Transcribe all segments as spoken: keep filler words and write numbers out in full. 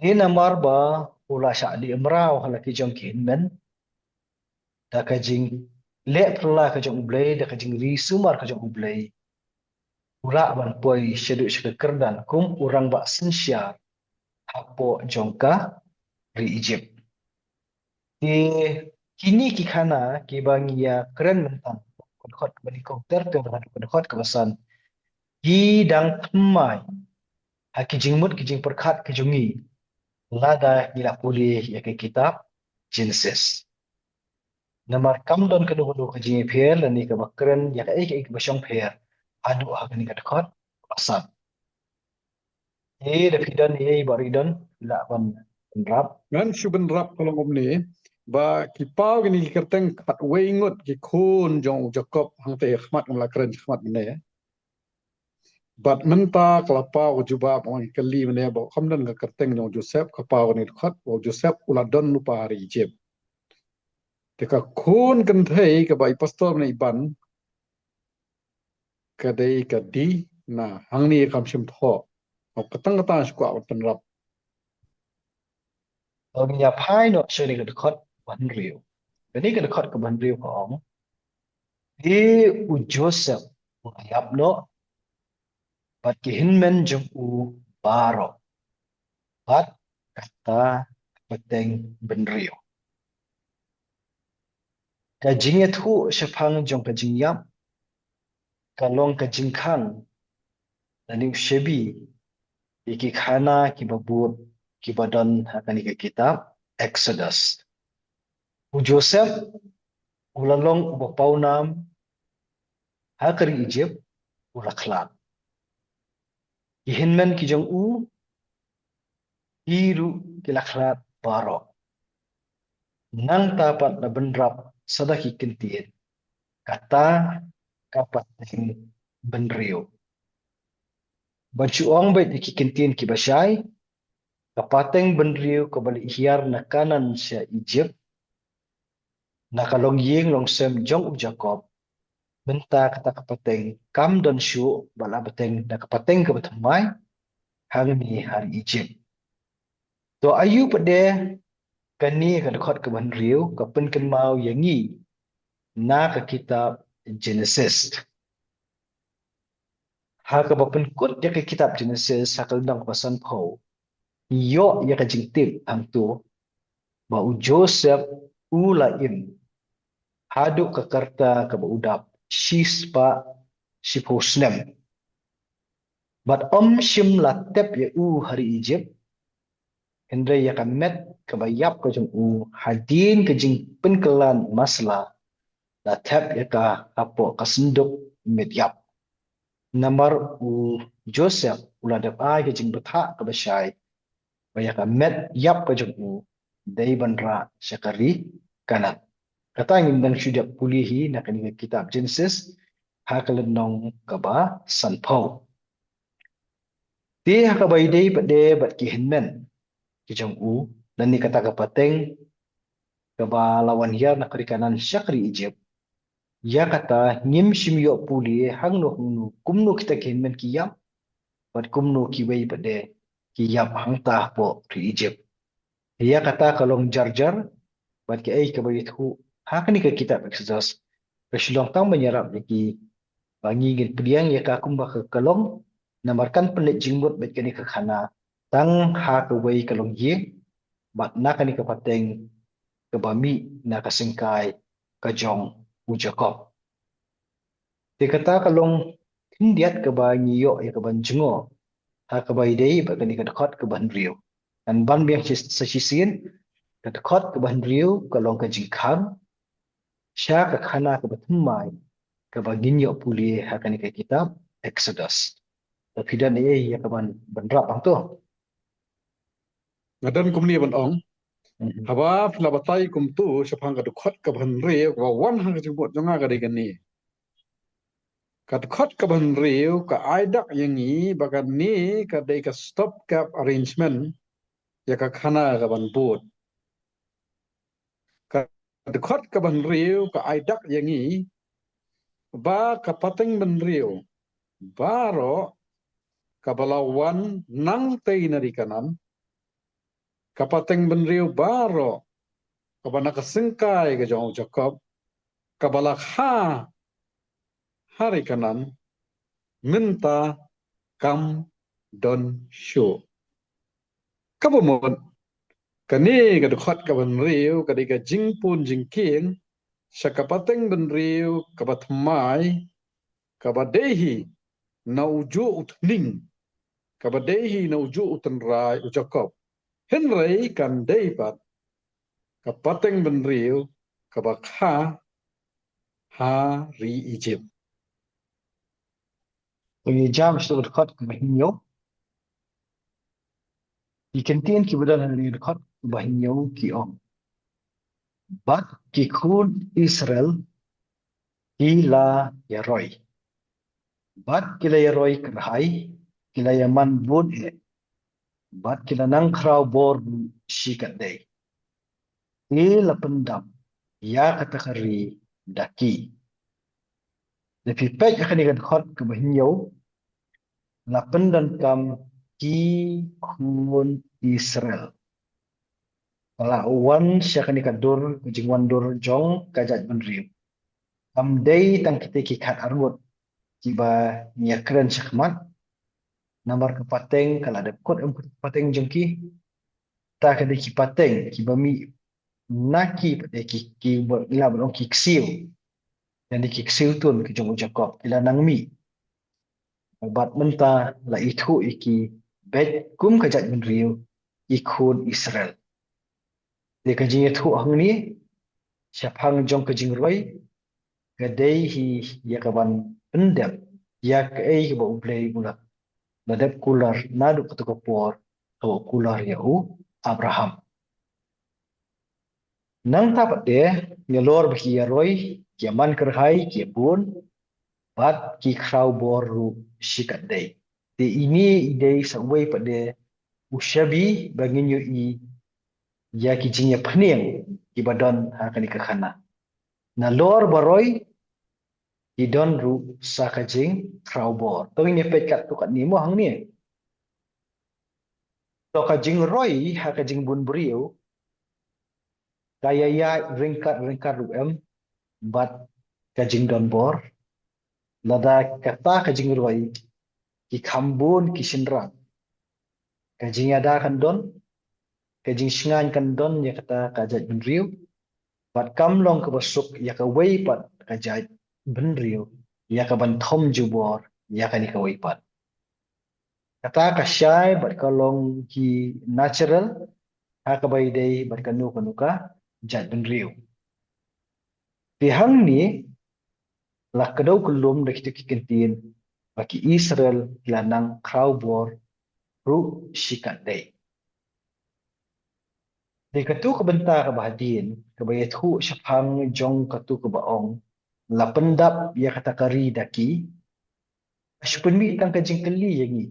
Te namar ba u la shah dih mraw ha la ki jong ki hynmen da ka jingleh pyrla ka jong U Blei, da ka jingri sumar ka jong U Blei, u lah ban poi shaduh sha ka kyrdan kum u rangbah synshar hapoh jong ka ri Egypt. Te kine ki khana kiba ngi ïa kren mynta, ka dkhot kaba nyngkong ter ter haduh ka dkhot kaba san, ki dang thymmai ha ki jingmut ki jingpyrkhat ki jong ngi lada ngi la pule ïa ka kitab Genesis. Namar kam don kano kano ka jingïapher lane kaba kren ïa kaei kaei kaba shongpher haduh ha kane ka dkhot kaba san. Te da phi don, eh, Bah Ridon, lah ban bynrap. Ngan shu bynrap ka long kumne ba ki paw kine ki kyrteng khatwei ngut ki khun jong u Jakob, hangta ha khmat ngam lah kren ha khmat mynne. Bad mynta ka la paw ka jubab, ong kali mynne ba kam don ka kyrteng jong u Joseph, ka paw kane ka dkhot ba u Joseph u la don lypa ha ri Egypt. Te ka khun kynthei kaba i pastor mynne i ban, ka dei ka Dinah, hangne kam shym thoh. Ka tang kata shu kwah ban pynrap. Ong ïa phai noh sha kane ka dkhot kaba hynriew. Kane ka dkhot kaba hynriew ka ong, te u Joseph u la ïap noh bad ki hynmen jong u baroh, bad kata ka pateng bynriew. Ka jingïathuh shaphang jong ka jingïap ka long ka jingkhang lane u shebi ïa ki khana kiba bud kiba don ha kane ka kitab Exodus. U Joseph u la long uba pawnam ha ka ri Egypt, u la khlad. Ki hynmen ki jong u hi ruh ki la khlad baroh. Nangta pat la bynrap sa da ki kyntien, kata ka pateng bynriew. Ban shu ong beit ïa ki kyntien kiba shai, ka pateng bynriew kaba la hiar na Kanaan sha Egypt, na ka longïing longsem jong u Jakob, mynta kata ka pateng kam don shuh, ba la bteng da ka pateng kaba thymmai hangne ha ri Egypt. To aïu pat de kane ka dkhot kaba hynriew ka pynkynmaw ïa ngi na ka kitab Genesis? Ha kaba pynkut ïa ka kitab Genesis ha ka lynnong kaba sanphew, ngi ïoh ïa ka jingtip hangto ba u Joseph u la im haduh ka rta kaba u dap shispah shiphew snem. Bad ym shym la tep ïa u ha ri Egypt, hynrei ïa ka met kaba ïap ka jong u hadien ka jingpynkylla masla la tep ïa ka hapoh ka synduk met ïap. Namar u Joseph u la dep ai ka jingbthah kaba shai ba ïa ka met ïap ka jong u dei ban rah sha ka ri Kanaan. Kata ngim dang shu dep pule hi na kane ka kitab Genesis ha ka lynnong kaba sanphew. Te ha kaba ïadei pat de bad ki hynmen ki jong u, lane kata ka pateng kaba la wan hiar na ka ri Kanaan sha ka ri Egypt, ïa kata ngim shym ïoh pule hangno hangno kumno kita ki hynmen ki ïap bad kumno kiwei pat de ki ïap hangta hapoh ri Egypt. Ïa kata ka long jar jar bad kaei kaba ïathuh ha kane ka kitab Exodus. Ka shu long tang ban ïarap ïa ki ba ngi ngin pdiang ïa ka kumba ka, ka long, namar kan pynleit jingmut bad kane ka khana tang ha kawei ka longïing bad na kane ka pateng kaba mih na ka syngkai ka jong u Jakob. Te kata ka long khyndiat kaba ngi ïoh ïa kaban jngoh ha kaba ïadei bad kane ka dkhot kaba hynriew. Ngan ban biang shi, sa shisien, ka dkhot kaba hynriew ka long ka jingkhang sha ka khana kaba thymmai kaba ngin ïoh pule ha kane ka kitab Exodus. Te phi don ei ei ïa kaban bynrap hangto? Nga don kumne ban ong. Mhm. Haba phi la batai kumto shaphang ka dkhot kaba hynriew, kaba wan ha ka jingmut jong nga ka dei kane. Ka dkhot kaba hynriew ka ai dak ïa ngi ba kane ka dei ka stopgap arrangement ïa ka khana kaban bud. Ka dkhot kaba hynriew ka ai dak ïa ngi ba ka pateng bynriew baroh kaba la wan nangtei na ri Kanaan, ka pateng bynriew baroh kaba na ka syngkai ka jong u Jakob, kaba la kha ha ri Kanaan, mynta kam don shuh. Kaba mut, kane ka dkhot kaba hynriew ka dei ka jingpun jingkieng sha ka pateng bynriew kaba thymmai, kaba dei hi na ujuh u thning, kaba dei hi na ujuh u tynrai u Jakob. Hynrei kan dei pat ka pateng bynriew kaba kha ha ri Ijipt. To ngi jam sha ka dkhot kaba hynñiew. Ki kyntien kiba don ha ka dkhot kaba hynñiew ki ong: Bad ki khun Israel ki la ïaroi. Bad ki la ïaroi kyrhai, ki la ïaman bun eh. Bad ki la nang khraw bor shi katdei. Te la pyndap ïa kata ka ri da ki. Lada phi peit ha kane ka dkhot kaba hynñiew, la pyndonkam ki khun Israel. Ba la wan sha kane ka dur, ka jingwan dur jong ka jaitbynriew. Kam dei tang kita ki khatar ngut kiba ngi ïakren shakhmat. Namar ka pateng ka la dep kut em, ka pateng jong ki. Ta ka dei ki pateng kiba mih na ki pat, eh, ki, kiba ngi lah ban ong ki ksiew. Ïa ki ksiew tun ki jong u Jakob ki la nang mih. Bad mynta la ithuh ïa ki beit kum ka jaitbynriew, ki khun Israel. Te ka jingïathuh hangne shaphang jong ka jingroi ka dei hi ïa ka ban pyndep ïa kaei kaba U Blei u la, la dep kular naduh kato ka por kaba u kular ïa u Abraham. Nangta pat de, nalor ba ki ïaroi, ki ïaman kyrhai, ki ïabun, bad ki khraw bor ruh shi katdei. Te ine i dei sa uwei pat de u shabi ba ngin ïohi ïa ki jingïapynieng kiba don ha kane ka khana. Nalor ba roi, ki don ruh sa ka jingkhraw bor. To ngin ïa peit katto katne mo hangne. To ka jingroi ha ka jingbun briew ka ïaïaid ryngkat ryngkat ruh em bad ka jingdon bor. Lada kata ka jingroi ki kham bun ki shynrang, ka jingïada kan don, ka jingshngaiñ kan don ïa kata ka jaitbynriew. Bad kam long kaba suk ïa kawei pat ka jaitbynriew ïa ka ban thom jubor ïa kane kawei pat. Kata ka shai bad ka long ki natural ha kaba ïadei bad kano kano ka jaitbynriew. Te hangne la kdew kyllum da kito ki kyntien ba ki Israel ki la nang khraw bor ruh shi katdei. Te kato ka bynta kaba hadien kaba ïathuh shaphang jong kato kaba ong la pyndap ïa kata ka ri da ki, ka shu pynmih tang ka jingkylli ïa ngi.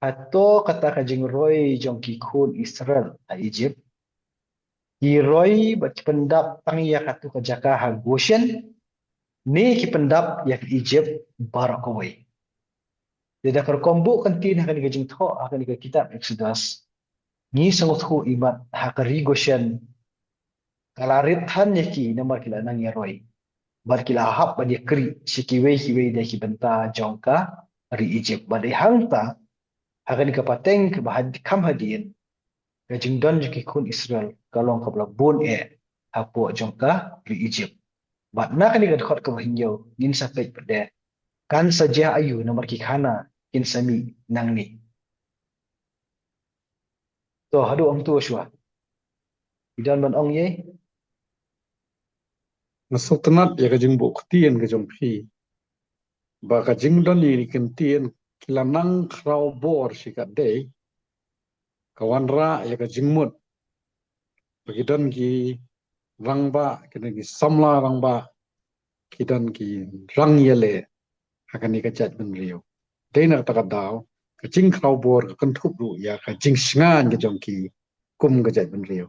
Hato kata ka jingroi jong ki khun Israel ha Ijipt, ki roi bad ki pyndap tang ïa kato ka jaka ha Goshen, ne ki pyndap ïa ka Ijipt baroh kawei? Te da ka rukom buh kyntien ha kane ka jingthoh ha kane ka kitab Exodus, ngi sngewthuh imat ha ka ri Goshen ka la rit than ïa ki namar ki la nang ïaroi. Bad ki la hap ban ïakrieh sha kiwei kiwei de ki bynta jong ka ri Ijipt. Bad dei hangta ha kane ka pateng kaba had-, kham hadien, ka jingdon jong ki khun Israel ka long kaba la bun eh hapoh jong ka ri Ijipt. Bad na kane ka dkhot kaba hynñiew ngin sa peit pat de kan sa jia aïu namar ki khana kin sa mih nangne. To, haduh hangto shuwa, i don ban ong ei? Nga sngewtynnat ïa ka jingbuh ktien ka jong phi ba ka jingdon ïa ki kyntien ki la nang khraw bor shi katdei ka wanrah ïa ka jingmut ba ki don ki rangbah, ki don ki samla rangbah, ki don ki rangïaleh ha kane ka jaitbynriew. Dei na kata ka daw ka jingkhraw bor ka kynthup ruh ïa ka jingshngaiñ ka jong ki kum ka jaitbynriew.